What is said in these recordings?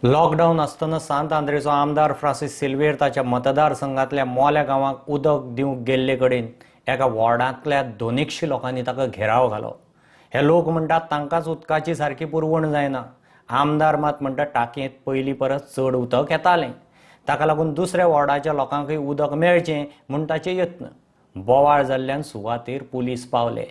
Lockdown आसतना सांत आंद्रेचो आमदार फ्रांसीस सिल्वेर ताच्या मतदारसंघातल्या मोल्या गांवाक उदक दिवंक गेल्ले कडेन एका वॉर्डांतल्या 200 लोकांनी ताका घेराव घालो. हे लोक म्हणटात तांकांच उदकाची सारकी पुरवण जायना. आमदार मात म्हणटा टाकयेंत पयलीं परस चड उदक येतालें, ताका लागून दुसऱ्या वॉर्डाच्या लोकांकय उदक मेळचें म्हूण ताचे यत्न. बोवाळ जाल्ल्यान सुवातेर पुलीस पावले.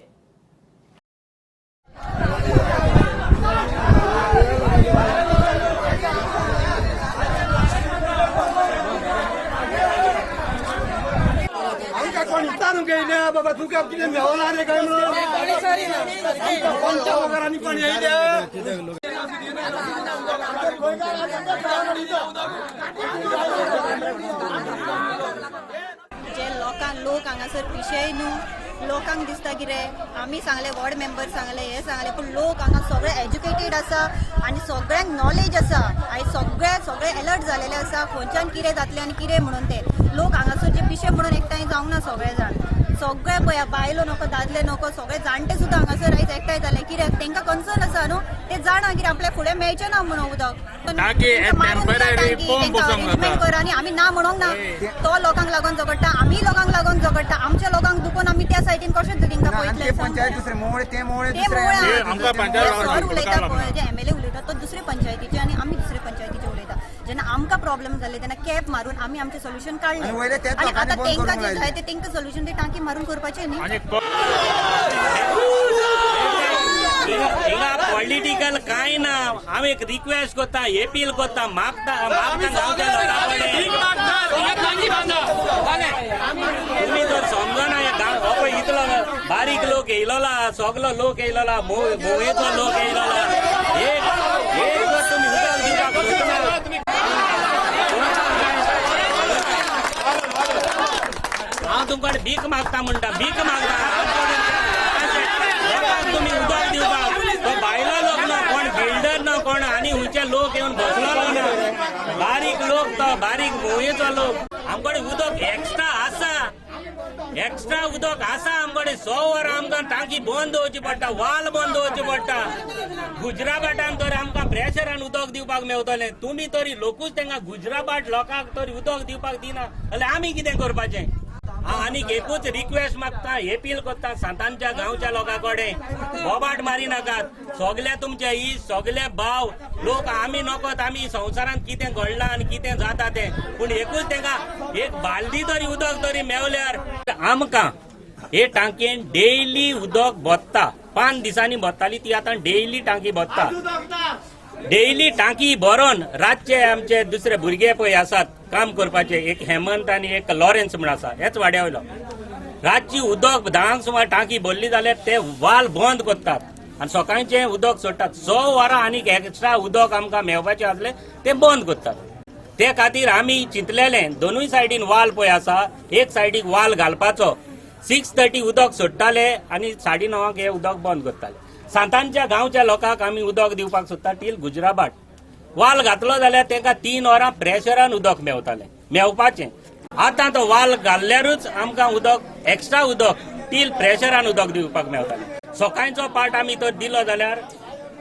आमकां कोण विचारूंक येयल्या बाबा तुका कितें मेवना रे काय म्हणून आमकां कोणच्या वगरांनी कोण येयल्या. जे लोकांक लोक हांगासर पिशेय न्हू, लोकांक दिसता कितें आमी सांगले, वॉर्ड मेंबर सांगले, हे सांगले, पूण लोक हांगा सगळे एज्युकेटेड आसा आनी सगळ्यांक नॉलेज आसा आनी सगळे सगळे एलर्ट जालेले आसा खंयच्यान कितें जातलें आनी कितें म्हणून. ते लोक हांगासर जे पिशे म्हणून एकठांय जावंक ना. सगळे जाण सगळे पळया, बायलो नको, दादले नको, सगळे जाणटे सुद्दां हांगासर आयज एकठांय जाले. कित्याक तेंकां कन्सर्न आसा न्हू, ते जाणा कितें आपल्या फुडें मेळचें ना म्हणून उदक. टाकी तेंकां मारून दिला temporary टाकी, pump तेंकां बसोवंक अरेंजमेंट जाता. कर आनी आमी ना म्हणोंक ना. तो लोकांक लागून झगडटा, आमी लोकांक लागून झगडटा. आमच्या लोकांक दुखून आमी त्या सायडीन कशें तेंकां पळयतले? ते पंचायत दुसरे मोवळे, ते मोवळे ते दुसरे. मोवळे. ते आमकां पंचायत जे सर वांगडा उलयता लागना. पळय, जे एमएलए उलयता तो दुसरे पंचायतीचे आनी आमी दुसरे पंचायतीचे उलयता. जेन्ना आमकां प्रॉब्लेम जाले तेन्ना कॅप मारून आमी आमचें सोल्युशन काडलें आनी वयले तेच आनी लोकांनी आतां बंद तेंकां करूंक जें लायलें. जाय तें तेंकां सोल्युशन ते टांकी मारून करपाचें न्ही. आनी हिंगा पॉलिटिकल कांय ना. हांव एक रिक्वेस्ट करता, एपील करता, मागता मागता गांवच्या लोकां कडेन. तुमी जर समजना हे गांव, हो पळय इतलो बारीक लोक येयलोला, सगलो लोक येयलोला, भोंवेचो लोक येयलोला. एक एक जर तुमी उदक दिवपाक सोदना. हांव तुमकां भीक मागता म्हणटा, भीक मागता लोकांक तुमी उदक दिवपाक. तो भायलो लोक ना, कोण बिल्डर ना, कोण आनी खंयचे लोक येवन बसलेलो ना. बारीक लोक, तो बारीक भुंयेचो लोक. आमकडे उदक एक्स्ट्रा आसा, एक्स्ट्रा उदक आसा आमकडे. 100 वरां आमकां टांकी बंद दवरची पडटा, वाल बंद दवरची पडटा. गुजराबाटान तर आमकां प्रेशरान उदक दिवपाक मेवतलें. तुमी तरी लोकूच तांकां गुजराबाट लोकांक तरी उदक दिवपाक दिना जाल्यार आमी कितें करपाचें? हांव आनीक एकूच रिक्वेस्ट मागता, एपील करता सांतानच्या गांवच्या लोकां कडेन, बोबाट मारी नाकात. सगळे तुमचे ही सगळे भाव लोक आमी नकोत. आमी संवसारांत कितें घडलां आनी कितें जाता तें, पूण एकूच तांकां एक बालदी तरी उदक तरी मेवल्यार आमकां. हे टांकयेन डेली उदक भरता. 5 दिसांनी भरताली ती, आतां डेली टांकी भरता. डेली टांकी भरून रातचे आमचे दुसरे भुरगे पळय आसात काम करपाचे, एक हेमंत आनी एक लॉरेन्स म्हण आसा, हेच वाड्या वयलो. रातची उदक 10क सुमार टांकी भरली जाल्यार ते वाल बंद करतात आनी सकाळचें उदक सोडटात. 6 वरां आनीक एक्स्ट्रा उदक आमकां मेळपाचें आसलें तें बंद करतात. ते खातीर आमी चिंतलेलें, दोनूय सायडीन वाल पळय आसा, एक सायडीक वाल घालपाचो. 6:30 उदक सोडटाले आनी 9:30 हे उदक बंद करताले. सांतानच्या गांवच्या लोकांक आमी उदक दिवपाक सोदता टील गुजराबाट. वाल घातलो जाल्यार तांकां 3 वरां प्रेशरान उदक मेवतालें, मेवपाचें. आतां तो वाल घाल्ल्यारूच आमकां उदक एक्स्ट्रा उदक टील प्रेशरान उदक दिवपाक मेवतालें. सकाळचो पार्ट आमी तो दिलो जाल्यार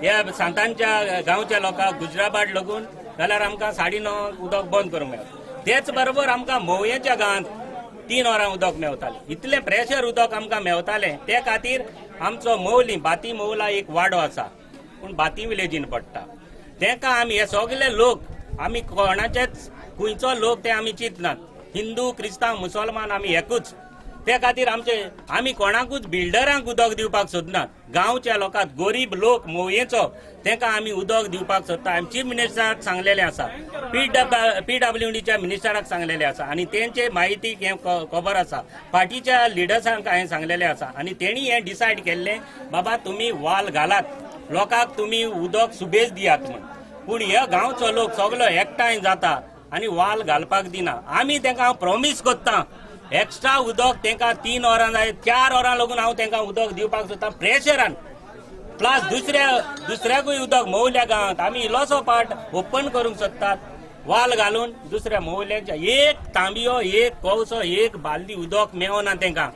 ह्या सांतानच्या गांवच्या लोकांक गुजराबाट लागून जाल्यार आमकां 9:30 उदक बंद करूंक मेळटा. तेच बरोबर आमकां मोवयेच्या गांवांत 3 वरां उदक मेवतालें. इतलें प्रेशर उदक आमकां मेवतालें. ते खातीर आमचो मोवली बाती मोवला एक वाडो आसा, पूण बाती विलेजीन पडटा. तेका आमी हे सगळे लोक, आमी कोणाचेच खंयचो लोक ते आमी चिंतनात. हिंदू, क्रिस्तांव, मुसलमान आमी एकूच. ते खातीर आमचे आमी कोणाकूच बिल्डरांक उदक दिवपाक सोदनात. गांवच्या लोकांक, गोरीब लोक मोवयेचो, तेका आमी उदक दिवपाक सोदता. आमी चीफ मिनिस्टराक सांगलेलें आसा, पीडब्ल्यूडीच्या मिनिस्टराक सांगलेलें आसा आनी तेंचे म्हायतीक हें खबर आसा. पार्टीच्या लिडर्सांक हांवें सांगलेलें आसा आनी तेणी हें डिसायड केल्लें, बाबा तुमी वाल घालात, लोकांक तुमी उदक सुबेज दियात म्हूण. पूण हे गांवचो लोक सगलो एकठांय जाता आनी वाल घालपाक दिना. आमी तेंकां हांव प्रॉमीस करता, एक्स्ट्रा उदक तेंकां 3 वरां जाय, 4 वरां लागून हांव तेंकां उदक दिवपाक सोदता प्रेशरान. प्लस दुसऱ्याकूय उदक मोवल्या गांवांत आमी इल्लोसो पार्ट ओपन करूंक सोदतात वाल घालून. दुसऱ्या मोवल्यांच्या एक तांबयो, एक कवसो, एक बालदी उदक मेवना तेंकां.